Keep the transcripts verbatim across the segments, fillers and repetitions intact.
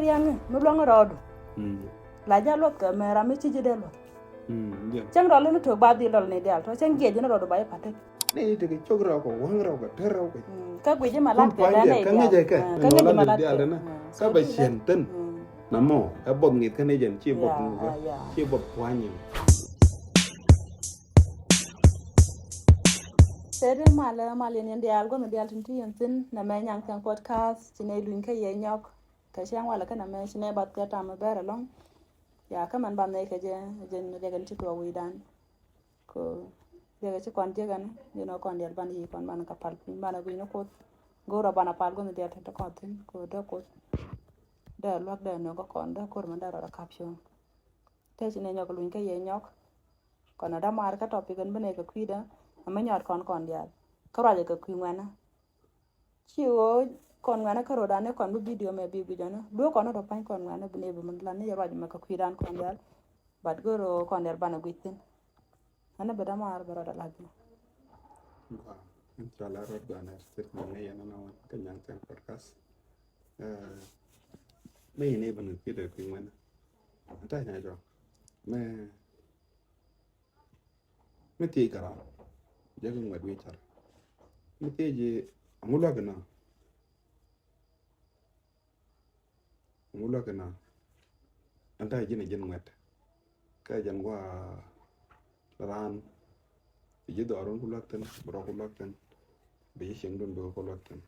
Riaŋ mi luaŋ rɔɔdu. La jɛ luɔth kɛ mɛ ram mi ci ji̱ dee luɔth. Cäŋ rɔl ni tok ba dhil lɔl ni dial tɔ cäŋ giɛ ji̱ ni rɔɔdu ba jɛ pa̱t. Ni tekɛ cok rɛw kɛ wäŋ rɛw kɛ tɛr rɛw kɛ. Kä guic ji̱ ma lat kɛ dɛn ni dial. Kä ŋäc ji̱ ma lat kɛ. Kä bɛ ciɛn thin. Na mɔ ɛ buɔth ŋi̱th kä ni jɛn ci buɔth ŋi̱th kä ci buɔth pua̱ny in. Theri malɛ mal yɛn yɛn diaal guɔ̱n diaal tin ti yɛn thin nɛ mɛ nyaŋ thiaŋ podcast ci nɛ luny kä yɛ nyɔk. Kɛ ciaŋ walɛ kä nɛ mɛ ci nɛ bath kɛ tam bɛr ɛlɔŋ. Ya kä mɛn bath nɛ kɛ jɛ jɛ jɛ kɛn ci tuɔɔk wi̱i̱dan. Ko jɛ kɛ ci kɔn jɛ kɛn jɛ nɔ kɔn diaal ban yi kɔn ban kɛ pal piny ban a gui̱n ni kuoth. Go̱o̱r a ban a pal guɔ̱n diaal tin ti kɔn thin ko dee kuoth. Dee luäk dee nɔ kɛ kɔn dee ko̱r mɛn dee rɔ kap cuɔ̱ŋ. Tɛ ci nɛ nyɔk luny kä yɛ nyɔk. Kɔn a dämaar kä topic ɛn bi nɛ kɛ kui̱dä a mi nyɔt kɔn kɔn diaal kä ruacɛ kɛ kui̱ ŋuɛnä. Ci ɣöö kɔn ŋuɛnä kä ro̱dan ni kɔn bi video mɛ bi guic ɔnä duɔ̱k kɔn rɔ pa̱ny kɔn ŋuɛnä bi nɛ bi mi lan ni ruac mɛ kɛ kui̱dan kɔn diaal. But gör ɣöö kɔn diaal banɛ guic thi̱n. Ɛn bi dämaar bi rɔɔdɛ la̱th. Ɛn ca la rɔɔd banɛ sik mɛ ŋäc ɛn ɛn ɣän kä nyaŋ thiaŋ podcast. Mɛ yɛn i̱ banɛ kui̱dɛ kui̱ ŋuɛnä. Ɛn ta̱ nya jɔk mɛ Mi thiec kɛ ram jɛ kɛ ŋuɛt wi̱i̱ car. Mi thiec ji̱ aŋu luäk inɔ. Aŋu luäk inɔ. Ɛn ta̱yɛ ji̱n a ji̱n ŋuɛt. Kɛ jɛn gua̱a̱ raan. Bi ji̱ dhɔrun ku luäk thin bi rɔ ku luäk thin. Bi ji̱ cieŋdun bi kɛ ku luäk thin.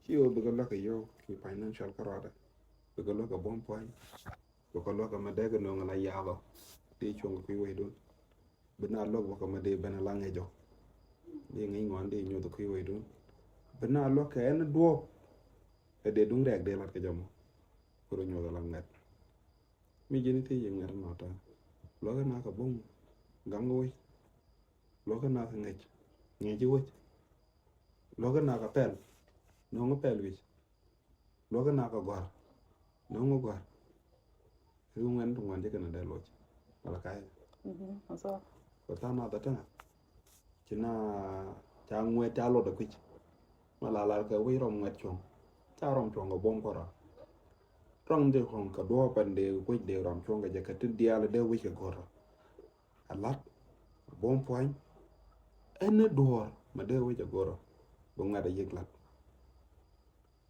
Ci ɣöö bikɛ luäk kɛ yio̱w ki financial kärɔadɛ. Bikɛ luäk kɛ buɔ̱m pua̱ny. Bikɛ luäk kɛ mɛ dee kɛ nööŋ ala yathɔ. Dee cuɔ̱ŋ kɛ kui̱ wecdun. Bi na luäk bikɛ mɛ dee ben ala ŋäc jɔk. Dee ŋäc ŋɔ̱a̱n dee nyuɔth kɛ kui̱ wecdun. Bi na luäk kɛ ɛn duɔ̱ɔ̱p. Ɛ dee duŋ rɛɛk dee lat kɛ jɔmɔ. Kɛ rɔ nyuɔth ala ŋɛt. Mi ji̱n i̱ thiec i̱ ŋɛt inɔ tɛ. Luäk inɔ kɛ buɔ̱m. Gaŋ kɛ wec. Luäk inɔ kɛ ŋäc. Ŋäc i̱ wec. Luäk inɔ kɛ pɛl. Nööŋ pɛl wi̱c. Luäk inɔ kɛ gɔ̱a̱r. Nööŋ gɔ̱a̱r. Ri ŋuɛn ti ŋuɛn jɛ kɛn dee loc. Wala ka̱y. Kɛ tha̱a̱ŋ nath a tɛŋɛ. Ci na ca ŋuɛt ca luɔt a kui̱c. Ma la lar kɛ wi̱c rɔm ŋuɛt cuɔ̱ŋ. Ca rɔm cuɔ̱ŋ kɛ buɔ̱m kɔra. Rɔm dee kɔŋ kɛ duɔ̱ɔ̱p pɛn dee kui̱c dee rɔm cuɔ̱ŋ kɛ jɛ kɛ ti diaal dee wi̱c kɛ go̱rɔ. A lat buɔ̱m pua̱ny. Ɛn ni duɔ̱ɔ̱r ma dee wi̱c kɛ go̱rɔ. Bi ŋuɛt a yiëk lat.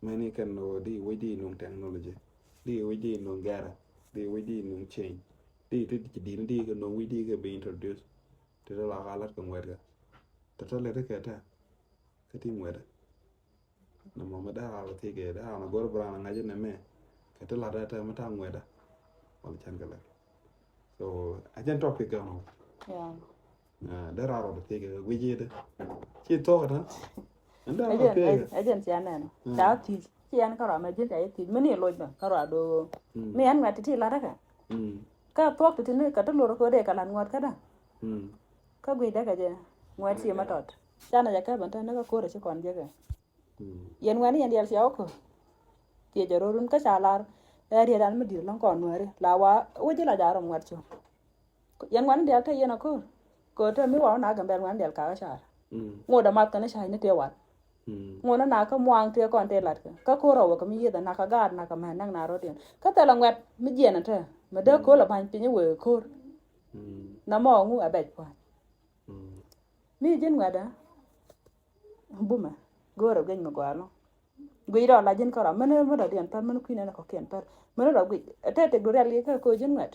Mɛni kɛn ɣöö di wec di nuŋ technology, di wec di nuŋ gɛrɛ, di wec di nuŋ change, di ti ci di̱n di kɛ nuŋ wi̱c di kɛ bi introduce. Ti ti la ka lat kɛ ŋuɛt kɛ. Ti ti lɛt kɛ tɛ. Kɛ ti ŋuɛt. Nɛ mɔ mi dee ral ti kɛ dee ral na gor bran ŋa̱c nɛ mɛ. Kɛ ti lat tɛ mi ta ŋuɛt. Wal cɛn kɛ lɛ. So a jɛn topic kɛ nɔ. Yeah. Dee raa rɔɔdɛ thiec kɛ guic i̱ dee ci thuɔk ɛ tän. Ɛn dee rɔɔdɛ thiec kɛ. Ɛ jɛn cia nɛn ca thiec ci ɛn kä rɔa mɛ ji̱n ca yɛ thiec mi ni loc bä kä rɔa do̱o̱. Mi ɛn ŋuɛt ti̱ti̱ la̱t ɛ kɛ. Kä thuɔk ti̱ti̱ ni kɛ ti lor kɛ dee kɛ la̱t ŋuɔt kä dä. Kä guic dee kɛ jɛ ŋuɛt ci mɛ tɔt ca nɛ jɛ kɛ bɛn tän ni kä ko̱r ɛ ci kɔn jɛ kɛ. Yɛn ŋuɛ̈ni yɛn diɛl cia wä ko̱r. Thiecä rot run kä ca lar ɛ rietdan mi di̱i̱t lɔ̱ŋ kɔn nuääri la wa wä ji̱ la ja̱a̱r ɔm ŋuɛ̈t cuɔ̱ŋ. Yɛn ŋuɛ̈ni diɛl te yɛn a ko̱r. Ko̱r te mi wa wä na Gambɛl ŋuɛ̈ni diɛl ka wä ca̱a̱r. Ŋot a math kɛn ca̱a̱c ni tëë wal. Ŋot ni na kä muaŋ tëë kɔn tëë lat kɛ kä ko̱r a wä kɛ mi yieth a nak a gaat nak a mɛn nak na rot yɛn kä thɛl a ŋuɛ̈t mi jiɛn a te mɛ dee ko̱r la ba̱ny piny wëë ko̱r. Na mɔ ŋu a bɛc pua̱ny. Mi ji̱n ŋuɛ̈t a. Bumɛ go̱o̱rɛ guic mi gɔaa lɔ. Guic rɔ la ji̱n kärɔa mɛn mi dɔ̱diɛn pɛr mɛn kui̱n ɛn kɔ̱kiɛn pɛr mɛn rɔ guic. Tɛ tëk du rial yɛ kä ko̱ ji̱n ŋuɛt.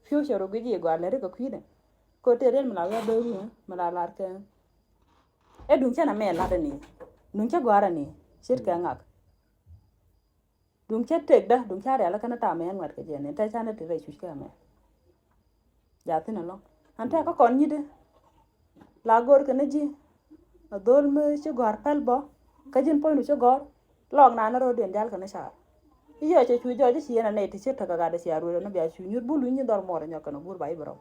Future rɔ guic yɛ gɔaa lɛri kɛ kui̱dɛ. Ko̱ tëë rial mi la wä bɛ ruŋ mi la lar kɛ. Ɛ duŋ cɛ na mɛ lat ɛni duŋ cɛ gɔaa ɛni ce̱tkɛ ŋak. Duŋ cä tëkdä duŋ ca rial kɛn tam ɛn ŋuɛt kɛ jɛ ni tɛ ca ni ti rɛy cuc kɛ mɛ. Ja thin ɛlɔŋ an tɛ kä kɔn nyit. La go̱r kɛn ji̱ a dhol mi ci gɔ̱a̱r pɛl bɔ kä ji̱n puɔ̱nydu ci gɔ̱r. Lɔk na ni ro̱o̱diɛn jal kɛn car. I̱ yɔ cɛ cu jɔc i̱ ci yɛn a nɛy ti ci tek a gat i̱ ci a ruël ɛn bia cu nyuth bul wi̱ny nyi dhɔr muɔr ɛ nyɔk kɛn a guur ba i̱ bi rɔw.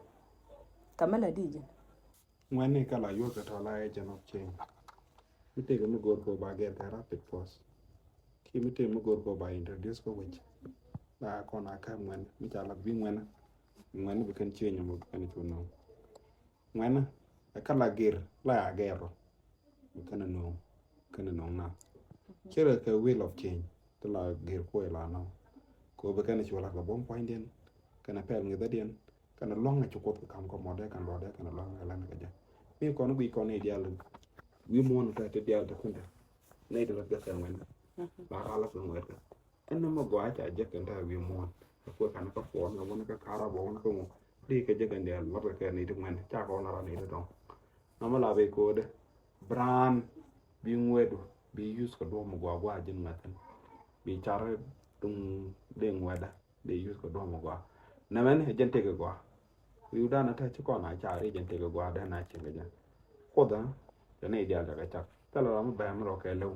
Kɛ mi lɛ di ji̱n. Ŋuɛ̈tni kä la yuɔ̱k kɛ tɔ̱ la agent of change. Mi tëëkɛ mi go̱o̱r kɛ ba gɛr kɛ rapid force. Ki mi tëëkɛ mi go̱o̱r kɛ ba introduce kä wec. La kɔn a kä ŋuɛ̈tni mi ca la bi ŋuɛ̈tni. Ŋuɛ̈tni bi kɛn change mɔ bi kɛn cu nɔŋ. Ŋuɛ̈tni ɛ kä la gɛr la ya gɛr rɔ. Bi kɛn nɔŋ kɛn nɔŋ na. Cɛ rɛ kɛ will of change. ti la gir kuɔy la nɔ. Ko bi kɛn ci wä lak la buɔm puɔ̱nydiɛn kɛn pɛl ŋi̱thädiɛn kɛn luaŋ a ci Kuoth kɛ kam kɔ mɔdɛ kɛn luɔdɛ kɛn luaŋ kɛ lɛn kɛ jɛ. Mi kɔn guic kɔn i̱ diaal wi̱i̱ muɔ̱ɔ̱n kɛ ti diaal ti kui̱dɛ. Nɛy ti la gɛth kɛ ŋuɛn la ral kɛ ŋuɛt kɛ. Ɛn ni mɛ gɔaa ca jek kɛn ta̱a̱ wi̱i̱ muɔ̱ɔ̱n kɛ kuɛ kan kä kuɔn kɛ wun kä karabɔ wun kä ŋu. Di kɛ jek kɛn diaal luɔt kɛ kɛ ni ti ŋuɛn ca kɔn ran ni ti dɔŋ. Namɛ la bɛ ko̱o̱dɛ bi raan bi ŋuɛdu bi yuth kɛ duɔ̱ɔ̱p mi gɔaa gɔaa ji̱n ŋuɛthin. Bi car duŋ dee ŋuɛdä dee yuth kɛ duɔ̱ɔ̱p mi gɔaa. Nɛmɛn ɛ jɛn tëk kɛ gɔaa. Wi̱i̱ dan a te ci kɔn a car i̱ jɛn tëk kɛ gɔaa dee na cieŋ kɛ jɛ. Kuoth ɛ te ni diaal cakɛ cak thilɛ ram mi bɛm rɔ kɛ lɛw.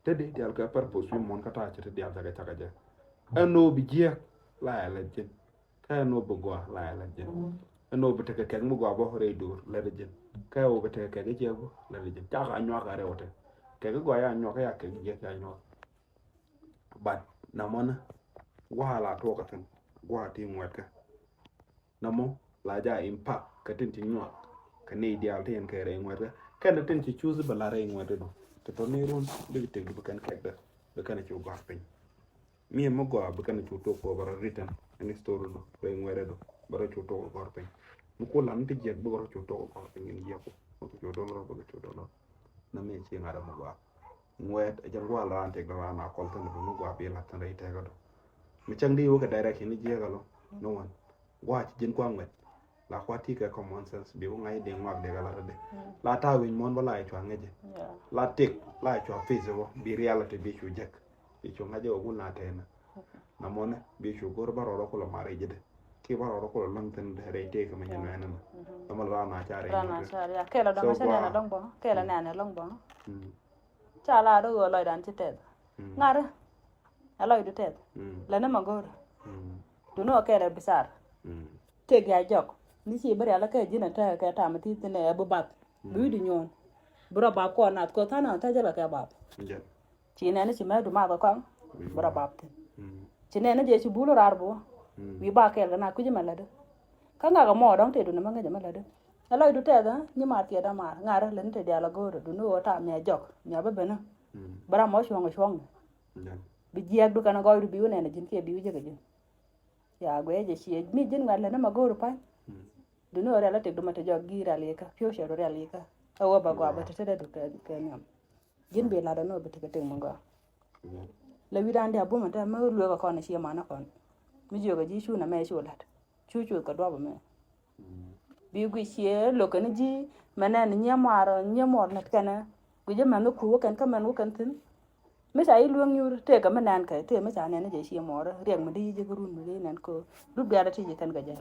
Te di diaal kɛ purpose wi̱i̱ muɔ̱ɔ̱n kä ta̱a̱ ci te diaal cakɛ cak kɛ jɛ. Ɛn nɔ bi jiɛk la ɛ lɛ ji̱n. Kä ɛn ɣöö bi gɔaa la ɛ lät ji̱n. Ɛn ɣöö bi tekɛ kɛk mi gɔaa bä rɛy duur lät ji̱n. Kä ɣöö bi tekɛ kɛk i̱ ciɛ bä lät ji̱n. Cakɛ a nyuak a rɛw te. Kɛk i̱ gɔaa ya nyuak kä ya kɛk i̱ jiɛk ya nyuak. But namɔ ni gua̱a̱ la tuɔk a thi̱n gua̱a̱ ti ŋuɛt kä. Namɔ la ja impact kä tin ti nyuak kä ni diaal ti yɛn kɛ rɛy ŋuɛt kä. Kɛn tin ci cuuth bä la rɛy ŋuɛt dɔ. Ti tɔ ni run bi tek du bi kɛn kɛk dä bi kɛn ci gɔaa piny. Mi mi gɔaa bi kɛn cu tok kɔ bä rɔ written in story nɔ rɛy ŋuɛt dɔ bä rɔ cu tok kɔ gɔr piny. Mi ku lan ti jiɛk bä rɔ cu tok kɔ gɔr piny in jiɛk ku bä cu dɔn rɔ bä cu dɔn rɔ. Na mi ci ŋa̱t mi gɔaa ŋuɛt a jɛn gual ran tek dɔ ran a kɔl thin dɔ mi gɔaa bi lat thin rɛy tɛk dɔ. Mi cäŋ di wä kɛ direction ni jiɛk alɔ ni wan gɔaa ci ji̱n kua ŋuɛt. La kua ti kɛ common sense bi wä ŋa̱c di ŋuak di kɛ lat dɛ. La ta̱a̱ wi̱ny muɔ̱n bä la cua ŋäcɛ. La tek la cua face wä bi reality bi cu jek. Bi cu ŋa̱cɛ wä wun na tɛnä. Na mɔnɛ bi cu go̱r bä rɔɔdɔ kulɔ mari ji̱dɛ. Ki bä rɔɔdɔ kulɔ läŋ thin dɛ rɛy tëë kɛ mɛ nyɛ nɛnɛ mɛ. Dɔmɔ la na ca rɛy ŋuɛt. Kɛlɛ dɔmɔ ca nɛnɛ lɔŋ bɔŋɔ kɛlɛ nɛnɛ lɔŋ bɔŋɔ. Ca la rɔ ɣöö lɔcdan ci tɛth. Ŋa̱ri a lɔcdu tɛth. Lɛ ni ma go̱o̱r. Duni ɔ kɛlɛ bisar. Tëk ya jɔk ni ci bä rial kɛ ji̱n a tɛk kɛ tam ti thin ɛ bi bath. Bi wi̱cdu nyuɔ̱ɔ̱n bi rɔ bap kɔn nath kɛ tha̱a̱n ɔ tɛc jɛ lɛ kɛ bap. Ci nɛn ci mɛ du math kɔŋ bi rɔ bap thin. Ci nɛn jɛ ci bul rar bu wi̱i̱ ba kɛɛl kɛ na kui̱c mɛ lätdä. Kä ŋak ɛmɔ dɔ̱ŋ tëë duni mɛ ŋäc ɛmɛ lätdä. Ɛ lɔcdu tɛth ɛ nyi mar kiɛ dämaar ŋa̱r lɛ ni te dial agöörä duni ɣöö tam mi a jɔk mi a bä benä. Bä ram mɔ cuɔ̱ŋ cuɔ̱ŋ. Bi jiɛɛk du kɛn gɔɔydu bi wä nɛn a ji̱n kiɛ bi wä jek a ji̱n. Ya guɛ jɛ ciɛ mi ji̱n ŋuɛt lɛ ni ma go̱o̱r pa̱ny. Duni ɣöö rial a tëk du ma te jɔk gi̱i̱r rial yikä pi̱w cɛ du rial yikä. Ɛ wä ba gɔaa bä te te dɛ du kɛ nhiam. Ji̱n bi lat ɛn ɣöö bi tekɛ tëk mi gɔaa. Lɛ wi̱dan diaal bumɛ te mi lueek ɛ kɔn ɛ ciɛ man ɛ kɔn. Mi jiök ɛ ji̱ cu nɛ mɛ cu lat cu cuth kɛ duɔp ɛmɛ. Bi guic ciɛ lo̱k kɛn ji̱ mɛ nɛn nyiɛ muaar nyiɛ muɔɔr nät kɛnɛ guic ɛ mɛn wä kuuth wä kɛn kä mɛn wä kɛn thi̱n. Mi ca i̱ lueŋ nyuur tëëkɛ mi nɛn kɛ tëë mi ca nɛn ni jɛ ciɛ muɔɔr riɛk mi di ji̱ jɛ kɛ run mi di nɛn kɛ rut biarɛ ti ji̱ kɛn kɛ jɛ.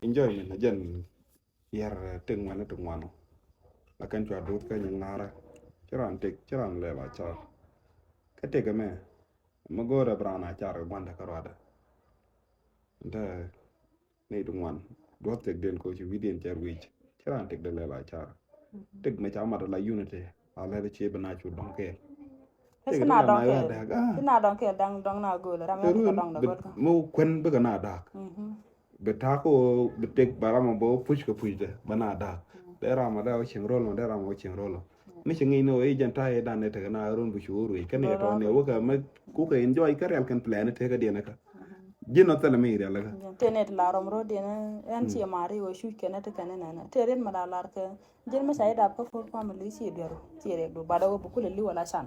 Enjoyment a jɛn. Yɛr ti ŋuɛn ti ŋuanu. La kɛn cua duth kä nyin ŋa̱rä. Ci ran tëk ci ran lɛl a car. Kä tëk ɛmɛ mi go̱o̱rɛ bi ran a car kɛ gua̱ndɛ kä ruadɛ. Ntä ni ti ŋuan duɔth tëk den ko ci wi̱diɛn cɛ ruic ci ran tëk dee lɛl a car. Tëk mɛ ca mat la unity a lɛl ci bi na cu dɔ̱ŋ kɛɛl. Tëk na dɔ̱ŋ kɛɛl ci na dɔ̱ŋ kɛɛl daŋ dɔ̱ŋ na go̱o̱l ram mi kuɛn bikɛ na da̱k. Bi ta̱a̱ kä ɣöö bi tëk ba ram ɔ bä puc kɛ pucdɛ bä na da̱a̱k. Dee ram ɔ dee ɔ cieŋ rol ɔ dee ram ɔ cieŋ rol ɔ. Mi ci ŋi̱i̱c ni ɣöö i̱ jɛn ta̱a̱ i̱ dan i̱ tekɛ na ron bi cu wä ruëc kɛn i̱ tɔ̱ ni wä kɛ mɛ kukɛ enjoy kä rial kɛn plan i̱ tekɛ diɛn kä. Ji̱n ɔ thilɛ mi rial kä. Tëë nɛy ti la rɔm ro̱diɛn ɛn ci ma̱a̱r i̱ ɣöö cuc kɛn ɛ ti kɛn ɛ nɛnɛ tëë riet mi la lar kɛ ji̱n mi ca i̱ dap kä full family ci duer ci riɛkdu bat ɛ ɣöö bi kulɛ li̱w ala can.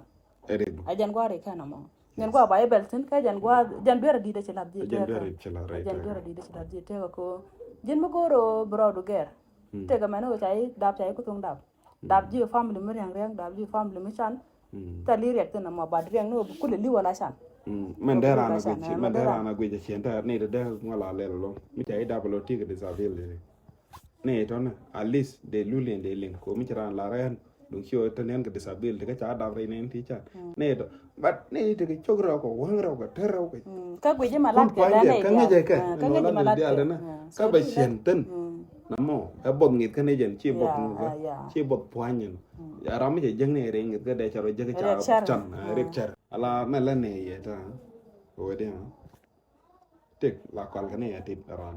Ɛ jɛn gua̱a̱r i̱ kɛn ɛmɔ. Jɛn gua̱a̱r ba i̱ bɛl thi̱n kä jɛn gua̱a̱r jɛn duer a di̱t ɛ ci lath ji̱ tëkä. Jɛn duer a di̱t ci lath ji̱ tëkä kɛ ɣöö ji̱n mi go̱o̱r ɣöö bi rɔɔdu gɛr. Tëkä mɛn ɣöö ca i̱ dap ca i̱ kuthun dap. Dap ji̱ family mi riɛŋ riɛŋ dap ji̱ family mi can. Thil i̱ riɛk thi̱n ɛmɔ bat riɛŋ ni ɣöö bi kulɛ li̱w ala can. Mɛn dee raan a guic mɛn dee raan a guic a ciɛn tɛɛr ni dee dee ŋɔl a lɛl ɛlɔŋ mi ca i̱ dap ɛlɔ ti kɛ disability. Ni tɔnɛ at least dee lul in dee liŋ ko mi ci raan lar ɛn duŋ ci ɣöö te nɛn kɛ disability kä ca dap rɛy nɛn ti can. Ni tɔ but ni te kɛ cok rɛw kɛ wäŋ rɛw kɛ ter rɛw kɛ. Kä guic ma lat kɛ dɛn kä ŋäc ɛ kɛ kä ŋäc ma lat kɛ dial dɛn kä bɛ ciɛn thin. Na mɔ ɛ both ŋi̱th kä ni jɛn ci both ŋi̱th kä ci both pua̱ny in. Ram mi cɛ jäŋ ni rɛy ŋi̱th kä dee ca rɔ jäk ca can riɛk cɛr. Ala mɛ lɛ ni yɛ ta wɛ di. Tëk la kɔal kɛ ni a tit ran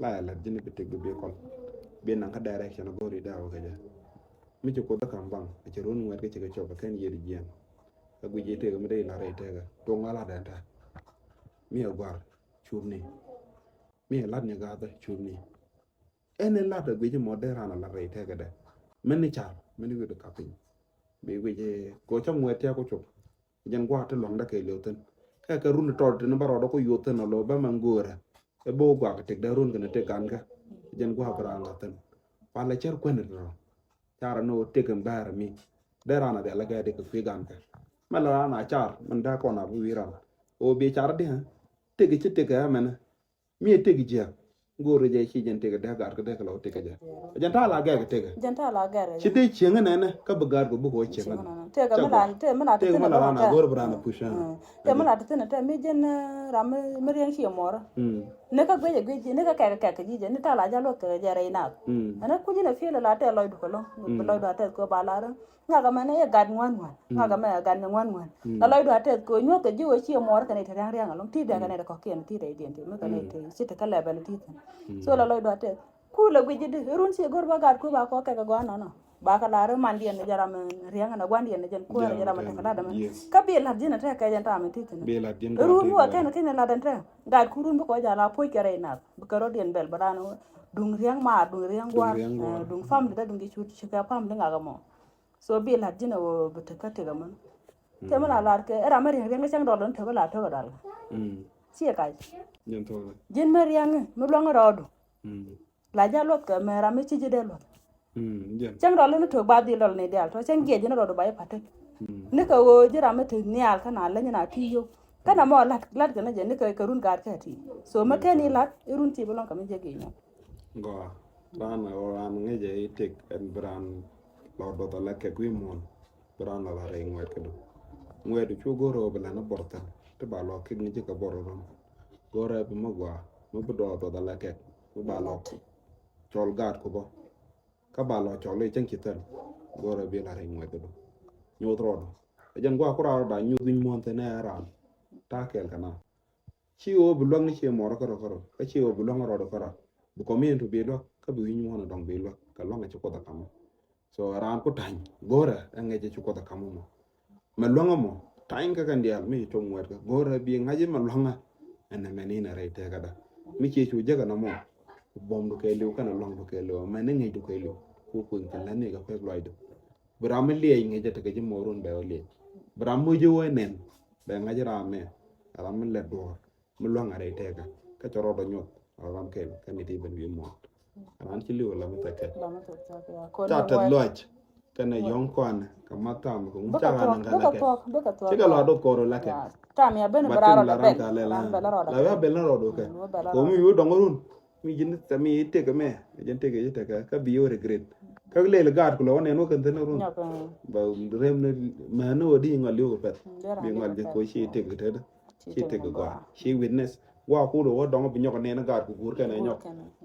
la yɛ lät ji̱n bi tëk bi bi kɔl bi naŋ kä direction a go̱o̱ri daw kɛ jɛ. Mi ci Kuoth kä ka̱m baŋ a ci run ŋuɛt kä ci kɛ cɔp a kɛn yiëëd jiɛn. Kä guic i̱ tëk mi dee ilat rɛy tëkä tuɔŋ a lat ɛn tɛ. Mi ɛ gua̱r cupni. Mi ɛ lat ni gathä cupni. Ɛn ɛ lat ɛ guic imɔ dee ran a lat rɛy tëkä dɛ. Mɛn ni car mɛn ni wi̱i̱du kap piny. Bi guic i̱ kɛ cä ŋuɛt tiak ku cop. Jɛn gua̱a̱k ti luaŋdä kɛ liw thi̱n. Kɛ kɛ run tɔt ti ni bä rɔɔdä ku yuɔth thi̱n alo bä mɛ ŋo̱o̱rä. Ɛ bä wä gua̱a̱k tëk dee run kɛn tëk gankä. Jɛn gua̱a̱k bi raan la̱th thi̱n. Pal ɛ cär kuɛn ri rɔ. Carɛ ni wä tëk in bäärä mi. Dee raan a dhial kɛ dee kɛ kui̱ gankä. Mɛ la raan a car min dee kɔn a bi wi̱i̱ raan. Ɣöö bi car di ɣä. Tëk ci tëk ɛ mɛnɛ. Mi ɛ tëk jiäk. Go̱o̱rä jɛ ci jɛn tëk dee gat kɛ dee kɛ lɔ tëk jɛ. Jɛn ta̱a̱ la gɛr kɛ tëk. Jɛn ta̱a̱ la gɛr kɛ. Ci dee cieŋ nɛnɛ kä bi gat kɛ buk wä cieŋ nɛnɛ. Tëk mi la tëk mi la tëk mi la raan a go̱o̱r bi raan a push. Tëk mi la tëk tëk mi jɛn ram mi riɛŋ ci mɔrä. Ni kä guic ɛ guic ni kä kɛk kɛk ji̱ jɛ ni ta̱a̱ la jɛ luɔth kɛ jɛ rɛy nath. Ɛn ɛ kuc ni fiel la tëk lɔcdu kɛ lɔŋ. Lɔcdu a tëk kɛ ba la rä. Ŋakä mɛn ɛ gat ŋuan ŋuan. Ŋakä mɛn ɛ gat ni ŋuan ŋuan. La lɔcdu a tɛth kɛ nyuɔth kɛ ji̱ wee ci mɔɔr kɛn ɛ ti riaŋ riaŋ alɔŋ ti dee kɛn ɛ ti kɔkiɛn ti rɛy diɛn ti mi kɛn ɛ ti ci ti kä lɛbɛl ti thin. So la lɔcdu a tɛth. Ku lɛ guic ji̱ di run ci go̱r ba gat ku ba kɔk kɛ kɛ gɔaa nɔnɔ. Ba kɛ lar man diɛn ni jɛ ram riaŋ ɛn a guan diɛn ni jɛn kuäär jɛ ram ɛ tɛk lat dämɛ. Kä bi lat ji̱n ɛ tɛk kɛ jɛn tam ɛ ti thin. Run wä kɛn kɛn ɛ lat ɛn tɛk. Gat ku run bi kɔ jal a puɔc kɛ rɛy nath. Bi kɛ rɔ diɛn bɛl bi ran duŋ riaŋ maar duŋ riaŋ guar. Duŋ family dä duŋ ji̱ cut ci kɛ family ŋakä mɔ. So bi lat ji̱n a wä bi tek kä tek a män. Te mi la lar kɛ ram mi riɛŋ riɛŋ cäŋ dɔl ni te bi la tek a dal. Ci kac. Ji̱n mi riɛŋ mi luaŋ rɔɔdu. La ja luɔth kɛ mɛ ram mi ci ji̱ dee luɔth. Cäŋ dɔl ni tek ba dhil dɔl ni dial tɔ cäŋ giɛ ji̱n rɔɔdu ba yi patek. Ni kɛ wä ji̱ ram mi te nial kä na leny na ti yop. Kä na mɔ lat lat kɛ ni jɛ ni kɛ kɛ run gaat kɛ ti. So mi kɛn i lat i run ti bi luaŋ kɛ mi jɛ gi̱ nyɔ. Gɔaa. Raan ɛ ɣöö raan ŋäcɛ i̱ tëk ɛn bi raan lɔ duɔth ala kɛk wi̱i̱ muɔ̱ɔ̱n. Bi raan lɔ la rɛy ŋuɛt kädu. Ŋuɛt cu go̱r ɣöö bi lɛn a bɔr thi̱n ti ba lɔ kik ni ji̱ kɛ bɔr run. Go̱r ɛ bi mi gɔaa mi bi dɔɔr duɔth ala kɛk mi ba lɔ cɔl gaat ku bä. Kä ba lɔ cɔl i̱ cäŋ ci thil. Go̱r ɛ bi la rɛy ŋuɛt kädu. Nyuuth rɔɔdu. Ɛ jɛn gua̱a̱k ku raan rɔɔdu a nyuuth wi̱i̱ muɔ̱ɔ̱n thi̱n ɛ raan. Ta̱a̱ kɛɛl kɛ na. Ci ɣöö bi luäk ni cie mɔrɔ kärɔ kärɔ kä ci ɣöö bi luäk ni rɔɔdɔ kärɔ. Bi community bi luäk kä bi wi̱ny muɔ̱ɔ̱n dɔ̱ŋ bi luäk kɛ luäk ni ci Kuoth a ka̱m. So raan ku ta̱ny go̱rɛ ɛ ŋäcɛ ci Kuoth a ka̱m mɔ. Mɛ luäŋä mɔ ta̱ny kä kɛn diaal mi ci com ŋuɛ̈tkä go̱rɛ bi ŋa̱c mɛ luäŋä. Ɛn ɛmɛ ni nɛ rɛy tɛkädä mi cie cu jäkä nɔmɔ. Buɔ̱mdu kɛɛliw kɛnɛ luäŋdu kɛɛliw mɛ ni ŋäcdu kɛɛliw. Ku kueŋ kɛ lätni kɛ pek luacdu. Bi ram mi liɛc ŋäcɛ tekɛ ji̱ mɔɔrun bɛ wä liɛc. Bi ram mi ji̱ wä nɛn bɛ ŋa̱c ram mɛ. Ram mi lɛt duɔ̱ɔ̱r mi lua̱ŋ a rɛy tɛkä kä cɛ rɔɔdɔ nyuɔth a ram kɛl kä mi ti ben wi̱i̱ muɔ̱ɔ̱n. Ran ci li̱w a lam mi thɛkɛ ca tɛth luac kɛnɛ yɔ̱ŋ kɔanɛ kɛ math tam kɛ ŋu ca ɣan ŋa̱n kɛ cikɛ luac dɔth kɔɔr lakɛ. Tam ya ben bi ram rɔɔdɔ bɛl la wia bɛl na rɔɔdɔ kɛ kɛ mi wi̱i̱ dɔŋ run. Mi ji̱n thɛmi i̱ tëk mɛ ji̱n tëk i̱ tëk kä bi i̱ regret. Kä lel gaat kulɛ wä nɛn wä kɛn thi̱n run. Ba rem ni mɛ ni wä di ŋɔl li̱w kɛ pɛth bi ŋɔl ji̱ koci i̱ tëk i̱ tëk. Ci tëk gɔaa ci witness gɔaa kudu wä dɔŋ bi nyɔk nɛn gaat ku guur kɛn ɛ nyɔk.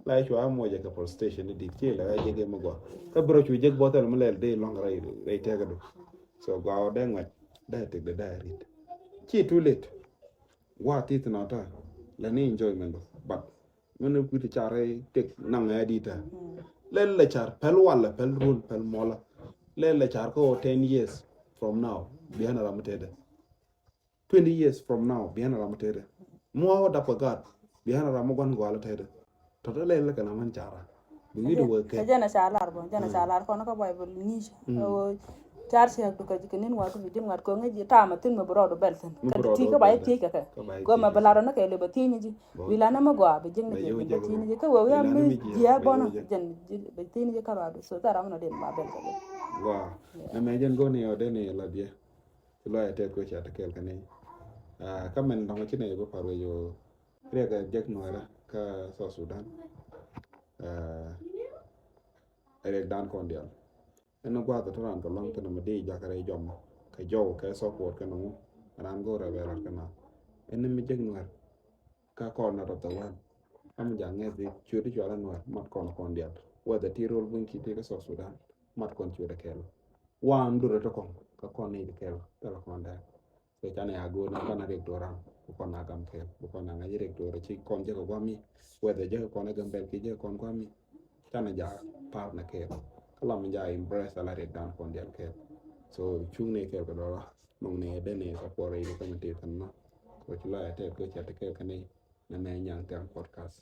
La i̱ cua moc ɛ kɛ police station i̱ dit ci lɛ ɛ jek i̱ mi gɔaa kä bi rɔ cu jek bɔthɛl mi lɛl dee lɔŋ rɛy tɛk idu. So gɔaa wä dee ŋuɛt dee tëk dee dee rit. Ci too late. Gɔaa tith nɔ ta lɛ ni enjoyment but mɛn ni kui̱t car rɛy tëk naŋ ɛ dit ta. Lɛl lɛ car pɛl walɛ pɛl run pɛl mɔlä. Lɛl lɛ car kä wä ten years from now bian ram mi tëdɛ. Twenty years from now bian ram mi tëdɛ. Muɔ wä dap kɛ gat bian ram mi guan gɔal tëdɛ. Tɔ̱tɔ̱ lɛl lɛ kɛ na mɛn cara bi wi̱i̱dɛ wee kɛ. Jɛn a ca lar bä jɛn a ca lar kɔn kä Bible ŋi̱i̱c. Car ciɛk du kɛ ji̱ kɛ ni̱n ŋuat kɛ ji̱n ŋuat kɛ ŋi̱i̱c ji̱ taamɛ thi̱n mi bi rɔɔdu bɛl thi̱n kɛ ti ti kä ba yɛ thiec kɛ kɛ. Kɛ mɛ bi lar ɔn kɛ lɛ bɛ thiec ni ji̱ bi la na mɛ gɔaa bi ji̱n ni ji̱ bi thiec ni ji̱ kä wee wi̱i̱ a mi ji̱ a bɔnɔ jɛn bi thiec ni ji̱ kä rɔɔdu so thɛ ram nɔ den ba bɛl kɛ bɛl. Gɔaa. Nɛ mɛ jɛn go̱n ni ɔ den ni la biɛ. Ci lɔc a tɛth kɛ ca te kɛɛl kɛ ni. Kä mɛn dɔŋ ci nɛ yɛ bä par wec ɔ. Riɛk ɛ jek nuɛrä kä South Sudan. Ɛ riɛk dan kɔn dial. Ɛn ni gua̱a̱th ɛ tɔ̱ raan kɛ lɔ̱ŋ thin ɛmɛ di jakä rɛy jɔm kɛ jɔw kɛ support kɛ nɔŋu. Raan go̱o̱rɛ bɛ lat kɛ na ɛn ni mi jek nuɛr. Kä kɔn na rɔth ɛ wan. Am ja̱ ŋɛth di ciöt di cual ɛ nuɛr mat kɔn kɔn dial. Whether ti rol buny ki ti kɛ South Sudan mat kɔn ciöt ɛ kɛl. Wan durɛ tɔ kɔn kä kɔn ni kɛl tɛlɛ kɔn dɛr. Kɛ canɛ a go̱o̱r ni kɔn a riɛk do̱ran bi kɔn a gam kɛl bi kɔn a ŋa̱c riɛk do̱r ci kɔn jɛ kɛ guami. Whether jɛ kɛ kɔn a gam bɛl ki jɛ kɛ kɔn guami. Canɛ ja par na kɛl kä lam ja embrace ala riɛk dan kɔn dial kɛl. So cuŋ ni kɛl kɛ do̱ra. Mɔŋ ni ɛ ben ni support rɛy ni committee than nɔ. Kɛ ci lɔc ɛ tɛth kɛ cɛ ti kɛ kɛ ni. Nɛ mɛ nyaŋ thiaŋ podcast.